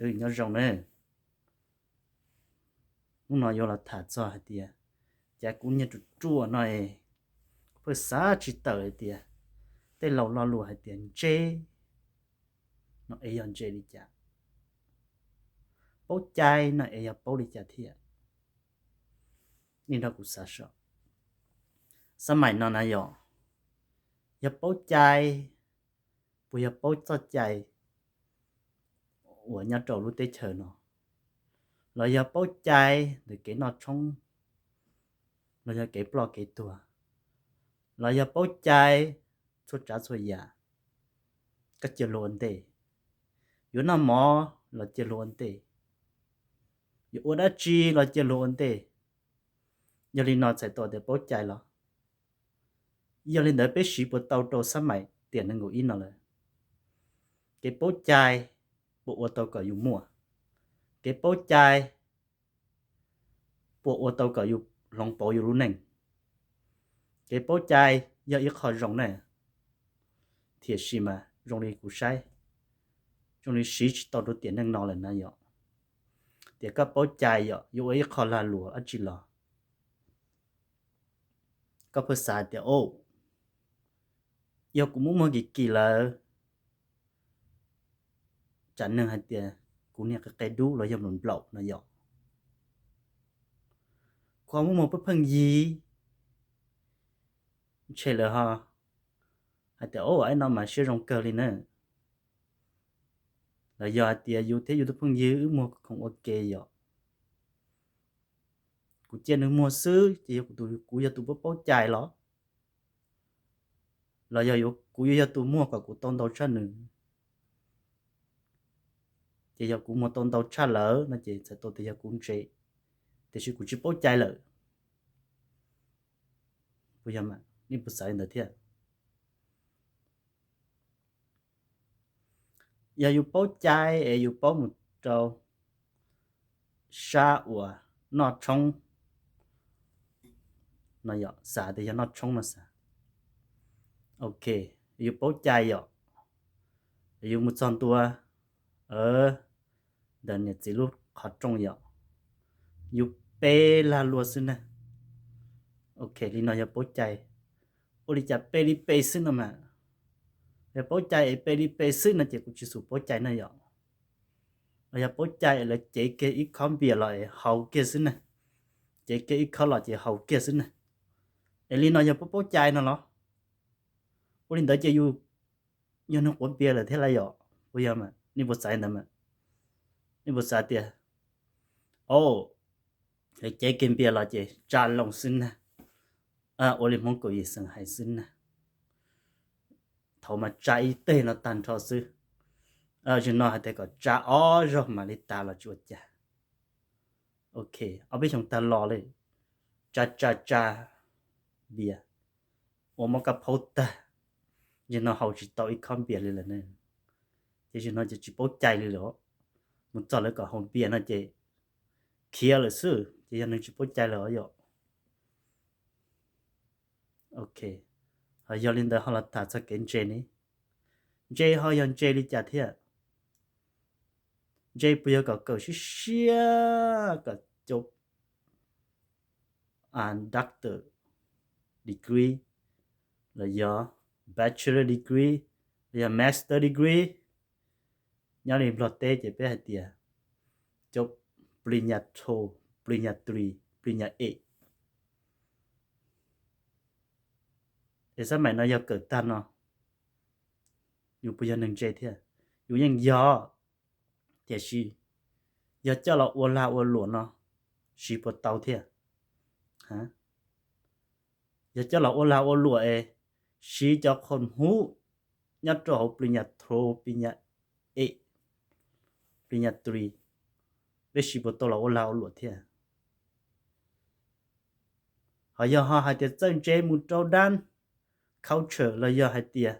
Tus nyob zoo na, hnub no yuav los tham txog hais tias, cas kuv niag ruam ruam no es, kuv pheej xav tsis tawm hais tias tej laus lo lus hais tias ntse no es yog ntse li cas, paub cai no es yog paub li cas thiab. Nej nrog kuv xav seb, xab maim no na yog, yog paub cai, puas yog paub txoj cai uas nyob rau lub teb chaws no, los yog paub cai ntawm kev noj tshoob, los yog kev ploj kev tuag, los yog paub cai txhua tsav txhua yam, koj cia luag ua ntej, yuav noj mov los cia luag ua ntej, yuav ua dab tsi los cia luag ua ntej. Yog li no txhais tau tias paub cai los? Yog li ntawd peb siv puas tau rau xab maim tiam nees nkaum ib no lawm? Kev paub cai puas ua tau kom yus muaj? Kev paub cai puas ua tau kom yus hloov pauv yus lub neej? Kev paub cai yog ib qho zoo ne, tiam sis mas zoo li kuv saib, zoo li siv tsis tau rau tiam neej no lawm na yom. Tias koj paub cai yom, yuav ua ib qho lag luam dab tsi los, koj pheej xav tias, o, yog kuv muab muag kim kim lawm, tsam neeg hais tias kuv niag qe qe dub los yog nplaum nplaum no yom. Kuv ho muab muag pheej pheej yig, ntshe lawv ho hais tias, o, ib no mas siab zoo kawg li na. Los yog hais tias yus thiab yus tus phooj ywg wb muag khoom ua ke yom, kuv cia nws muag xwb ces yog kuv yog tus paub paub cai los? Los yog kuv yuav yog tus muag kom kuv tau ntau tshaj nws, ces yog kuv muag tau ntau tshaj lawm no ces txhais tau tias yog kuv ntse, tiam sis kuv tsis paub cai lawm. Puas yog mas? Nej puas xav li ntawd thiab? Yog yus paub cai es yus paub mus rau sab uas noj tshoob no yom, xav tias yog noj tshoob no xav, ok, yus paub cai yom, yus mus txog ntua ntawm niam txiv lub qhov rooj yom, yus pe lag luag xwb na. Ok, li no yog paub cai. Ua li cas pe li pe xwb no mas? Yog paub cai es pe li pe xwb no ces kuv tsis xav paub cai na yom. Los yog paub cai es lawv cev kiag ib khob npias los es haus kiag xwb na, cev kiag ib khob los ces haus kiag xwb na, es li no yog paub paub cai no los? Ua li ntawd ces yus yog neeg quav npias lawm thiab lauj yom? Puas yog mas? Nej puas xav li ntawd mas? Nej puas xav tias, o, cev kiag npias los ces tsa loo xwb na, ua li Hmoob Kaus Yim Xeem hais xwb na, thaum mas tsa ib teg no tag nrho xwb, zaum no hais tias kom tsa ob zaug mam li tas los tsis ua cas. Ok, ob peb xyoos tag los li, tsa tsa tsa npias, ua mov kab phaub tag, zaum no haus tsis tau ib khob npias li lawm ne. Ces zaum no ces tsis paub cai li lawm, mus txog lawv kom haus npias no ces khiav lawm xwb, ces yog neeg tsis paub cai lawm os yom. Ok, ho yog li ntawd ho los tham txog kev ntse ne, ntse ho yog ntse li cas thiab? Ntse puas yog kom kawm siab siab kom cov doctor degree, los yog bachelor degree, los yog master degree? Nyob li Nplog teb ces peb hais tias cov pli nya tho, pli nya tri, pli nya e. Es xab maim no yog kawm tag no, yus puas yog neeg ntse thiab? Yus yeej yog, tiam sis yog coj los ua lag ua luam no siv puas tau thiab? Yog coj los ua lag ua luam es siv cov khoom hub nyob rau hauv pli nya tho, pli nya e, pli nya tri, peb siv puas tau los ua lag ua luam thiab? Ho yog ho hais tias txawj ntse mus rau dab culture los yog hais tias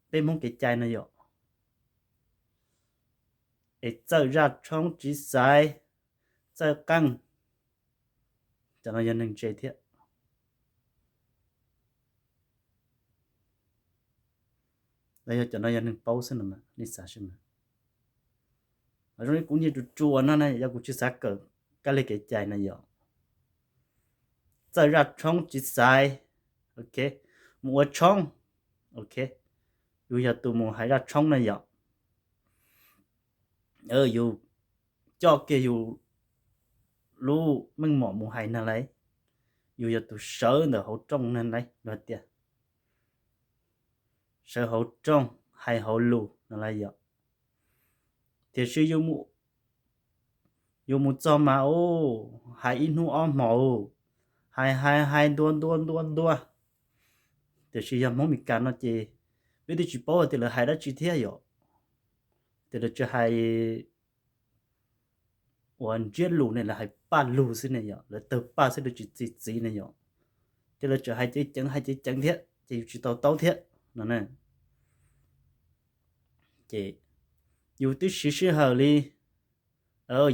peb Hmoob kev cai no yom, es txawj zaj tshoob tsiv xaiv, txawj qeej, cov no yog neeg ntse thiab? Los yog cov no yog neeg paub xwb no mas? Nej xav seb mas. Los zoo li kuv niag ruam ruam no na, yog kuv tsis xav kawm kab li kev cai na yom. Txawj zaj tshoob tsis xaiv, ok, mus ua tshoob, ok, yus yog tus mus hais zaj tshoob na yom. Yus coj kiag yus lub meej mom mus hais na lauj, yus yog tus sawv ntawm hauv rooj na lauj, luag tias sawv hauv rooj hais hauv lus no lauj yom. Tiam sis yus mus txog mas u, hais ib hnub ob hmos, hais hais hais ntua ntua ntua ntua. Tiam sis yog Hmoob Mes Kas no ces peb twb tsis paub tias lawv hais dab tsi thiab yom. Tias lawv tsis hais uas ntsiab lus ne, lawv hais paj lug xwb ne yom, lawv tawg paj xwb, lawv tsis txi txiv ne yom. Ces lawv tseem hais ceev ceev hais ceev ceev thiab ces yus tsis tau taub thiab no na. Ces yus twb siv sij hawm li,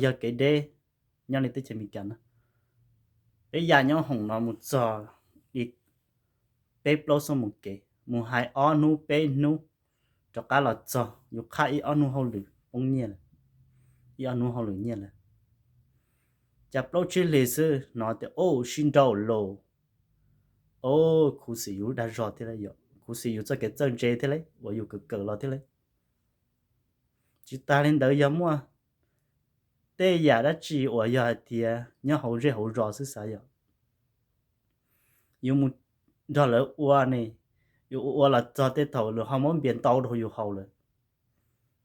yog kev deb nyob li teb chaws Amelikas no, peb ya nyob hoom no mus txog li peb plaub xuab moos kev, mus hais ob hnub peb hnub, rov qab los txog yus qhaj ib ob hnub hauj lwm poob nyiaj lawm, ib ob hnub hauj lwm nyiaj lawm. Cas plaub tsib hlis xwb hnov tias o sib nrauj los, o, khuv xim yus lub dag zog thiab lauj, khuv xim yus txoj kev txawj ntse thiab lauj, uas yus kawm kawm los thiab lauj. Tsis tas li ntawd yog muaj tej yam dab tsi uas yog hais tias nyob hauv zej hauv zos xwb xav yom, yus mus nrog lawv ua ne, yus ua ua los txog tej thaum lawv ho muab npias ntau rau yus haus lawm.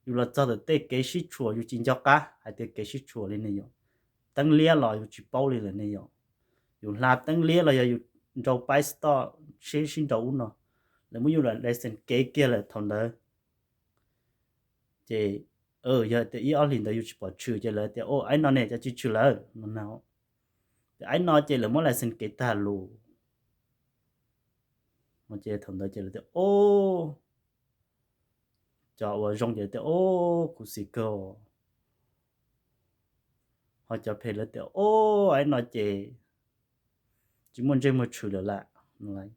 Yus los txog ntawm tej kev sib tshuam yus tsis nco qab hais tias kev sib tshuam li ne yom. Teeb liab los yus tsis paub li lawm ne yom. Yus hla teeb liab los yog yus nrau paib stop, sib sib nrau ub no, lawv muab yus license kev kiag lawm thaum ntawd. Ces yog tias ib ob hlis ntawd yus tsis pom tshwm ces lawv tias o, aib no ne, cov tsis tshwm lawm no na. Tias aib no ces lawv muab license kev tag lus. Ces thaum ntawd ces lawv tias o, cov uas zoo ces tias o, khuv xim kawg. Ho cov phem lawv tias o, aib no ces tsis muaj ntsej muag tshwm lawm lam.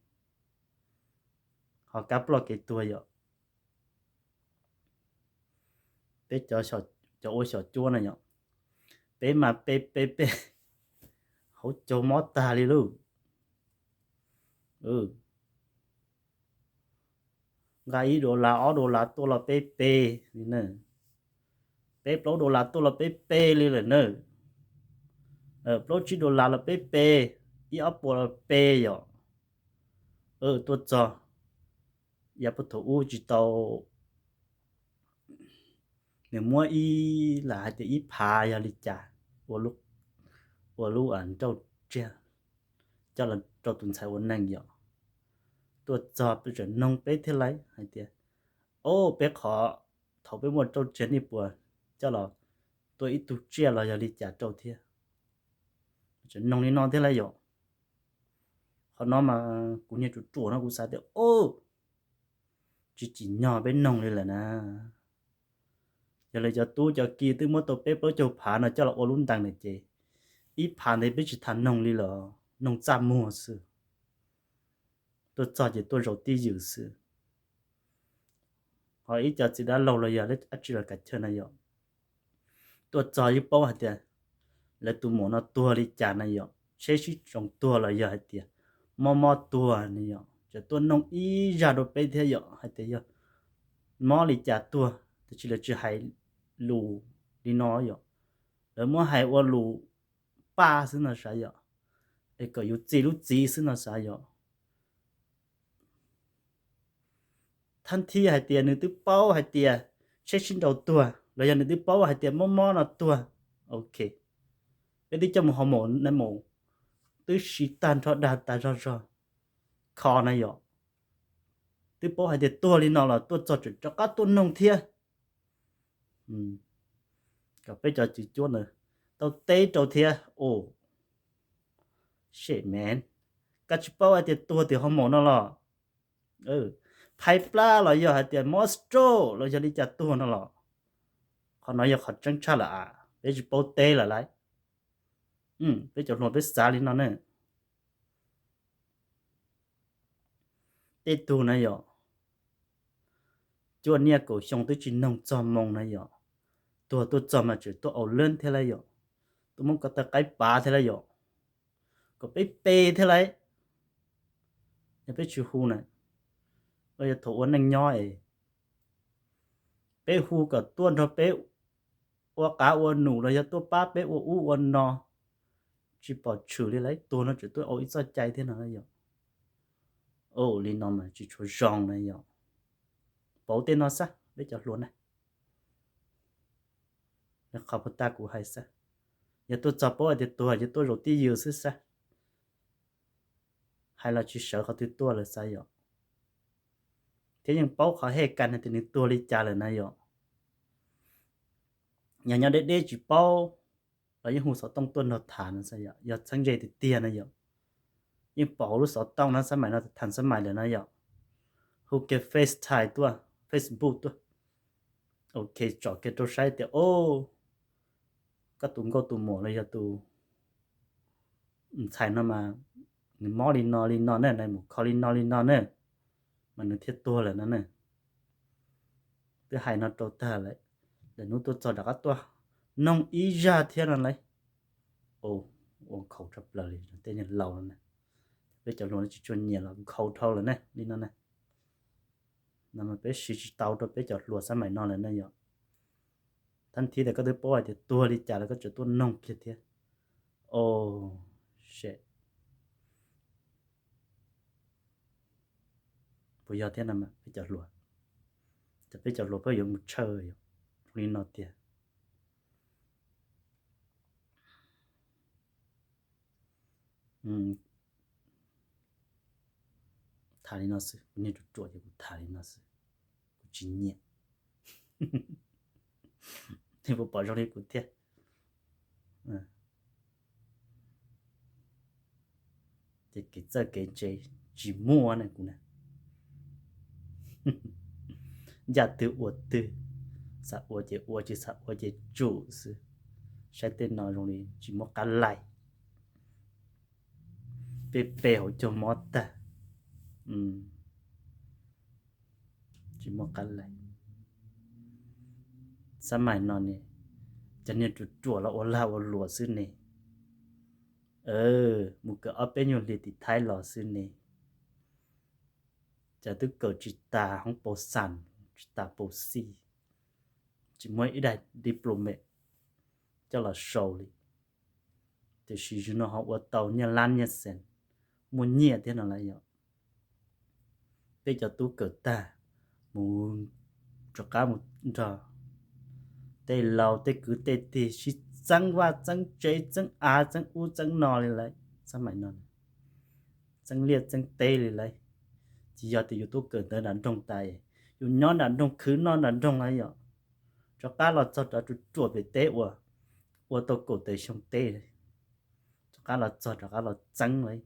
Ho kab ploj kev tuag yom. Peb cov ua xyom cuab na yom, peb mas pe pe pe, hauv caug mob tag li lauj. Nqa ib dollar ob dollar tuaj los peb pe li na, peb plaub dollar tuaj los peb pe li lawm na, plaub tsib dollar los peb pe, ib ob puas los pe yom. Tuaj txog yav puag thaum ub tsis tau, nws muab ib lam hais tias ib phav yog li cas ua lub nrauj tsiag coj los rau tus ntxhais ua neeg yom. Tuaj txog peb tseem noog peb thiab lauj hais tias, o, peb qhov thaum peb muaj rauj tsiag nej puas coj los tua ib tug tsiaj los yog li cas rau thiab? Tseem noog li no thiab lauj yom. Qhov no mas kuv niag ruam ruam no kuv xav tias, o, tsis tsim nyog peb noog li lawm na. Yog li cov tub cov ki twb muab tau peb plaub caug phav no coj los ua lub ntees lawm ces ib phav ntawd peb tsis tas noog li los noog txaj muag xwb. Tuaj txog ces tuaj zaum tib ywm xwb. Ho ib co txiv dab laug los yog dab tsi los kav chaw na yom, tuaj txog yeej paub hais tias lawv tus muam no tuag li cas na yom, tsheb sib tsoo tuag los yog hais tias mob mob tuag na yom, tseem tuaj noog ib zaj rau peb thiab yom, hais tias yog mob li cas tuag, tiam sis lawv tsis hais lus li no yom, lawv muab hais ua lus paj xwb no sav yom, es kom yus txi lub txiv xwb no sav yom. Thab thib hais tias nws twb paub hais tias tsheb sib nraus tuag los yog nws twb paub hais tias mob mob no tuag, ok, peb twb coj mus hoo maum na, maum twb siv tag nrho dag tas zog zog, kho na yom, twb paub hais tias tuag li no los tuaj txog tseem rov qab tuaj noog thiab. Kom peb cov cwv cuab ntawd tau teb rau thiab. Ua, shit man, koj tsis paub hais tias tuag tim hoo maum no los, phais plab los yog hais tias mob stroke los yog li cas tuag no los? Qhov no yog qhov tseeb tshaj lawm a, peb tsis paub teb lawm lauj. Peb cov hluas peb xav li no ne. Tej tug na yom, cuaj niaj kaum xyoo twb tsis noog txog moo na yom, tuag tuaj txog mas tseem tuaj au leej thiab lauj yom, tuaj muab ko taw qaib pav thiab lauj yom, kom peb pe thiab lauj. Yog peb tsis hu na, yuav thaum ua neej nyob es peb hu kom tuaj nrog peb ua qav ua num los yog tuaj pab peb ua ub ua no, tsis pom tshwm li lauj, tuag no tseem tuaj au ib txoj cai thiab no yom. Li no mas tsis tshua zoo na yom. Pauv tej no xwb peb cov hluas na. Qhov puag ta kuv hais xwb, yog tuaj txog paub hais tias tuag ces tuaj zaum twj ywm xwb xwb, hais los tsis sawv qhov twg tuaj lawm xwb yom. Thiab yeej paub qhov hej kas hais tias nws tuag li cas lawm na yom. Yog nyob deb deb tsis paub los yeej hu xov tooj tuaj nrog tham no xwb yom, yog txheeb ze tiag tiag na yom. Yeej pom hauv lub xov tooj no, xab maim no tham xab maim lawm na yom. Hu kiag FaceTime tuaj, Facebook tuaj, ok, tsom kiag rau saib tias, o, koj tus nkauj tus muam los yog tus ntxhais no mas nws mob li no li no ne, nws mus kho li no li no ne, mas nws thiaj tuag lawm no ne. Twb hais no rau tag lawm, lwm hnub tuaj txog rov qab tuaj noog ib zaj thiab no lauj. Ua nkhaus tshaj plaws li tej neeg laus no na. Peb cov hluas no tsis tshua nyiam los nkhaus dhau lawm ne li no na. No mas peb siv tsis tau rau peb cov hluas xab maim no lawm ne yom. Thab thib tias koj twb paub hais tias tuag li cas los koj tseem tuaj noog kiag thiab. O, se, puas yog thiab no mas peb cov hluas, ces peb cov hluas peb yuav mus tshawj yom, zoo li no tiag. Tham li no xwb, kuv niag ruam ruam ces kuv tham li no xwb, kuv tsis nyiam. Nej puas pom zoo li kuv thiab? Ces kev txawj kev ntse tsis muaj na kuv na. Ncaj twg ua twg, xav ua ces ua, tsis xav ua ces tsum xwb. Saib tej no zoo li tsis muaj qab laij. Peb pe hauv caug mob tag, tsis muaj qab laij. Xab maim no ne, cov niag ruam ruam los ua lag ua luam xwb ne. Mus kawm ob peb nyuag hlis tim Thaib los xwb ne, ces twb kawm tsis tas hoob pau xas, tsis tas pau xij, tsis muaj ib daim diploma coj los sau li. Tiam sis zaum no ho ua tau nyiaj lab nyiaj xees, muaj nyiaj thiab no lawm yom. Peb cov tub kawm tag mus rov qab mus nrog tej laus tej kwv tej tij sib txeeb vaj txeeb tsev, txeeb av txeeb ub txeeb no li lawm. Xab maim no txeeb liaj txeeb teb li lawm. Tsis yog tias yus tuaj kawm ntawv nram nroog tas, yus nyob nram nroog khwv noj nram nroog lawm yom, rov qab los txog rov ruam ruam pem teb ua, ua tau kaum tawm xyoo teb, rov qab los txog rov qab los txeeb lawm.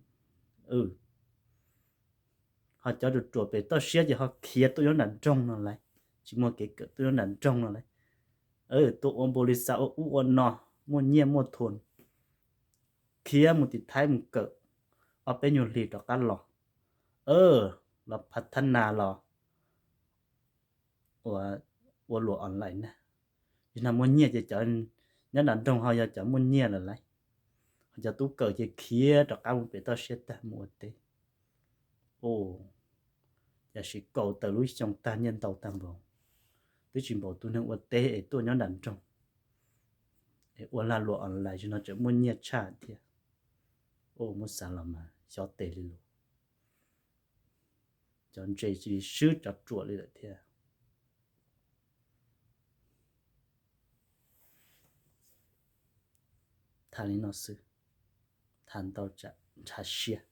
Ho cov ruam ruam pem toj siab ces ho khiav tuaj nyob nram nroog no lawm, tsis muaj kev kawm tuaj nyob nram nroog no lawm. Tuaj ua npaum li xav ua ub ua no, muaj nyiaj muaj thuam, khiav mus tim Thaib mus kawm ob peb nyuag hlis rov qab los, los phav thab nas los ua luam online na. Yog no muaj nyiaj ces cov nyob nram nroog ho yog cov muaj nyiaj lawm lauj. Ho cov tub kawm ces khiav rov qab mus pem toj siab tag mus ua teb. Yam sis kaum tawm lub xyoo tag nyiaj ntau tag npaum, twb tsis npaum tus neeg ua teb es tuaj nyob nram nroog es ua lag luam online, zaum no tseem muaj nyiaj tshaj thiab. Muab xav los mas xyov tes li lus. Cov ntse cia li swb cov ruam li lawm thiab. Tham li no xwb, tham ntau tsam ntshav siab.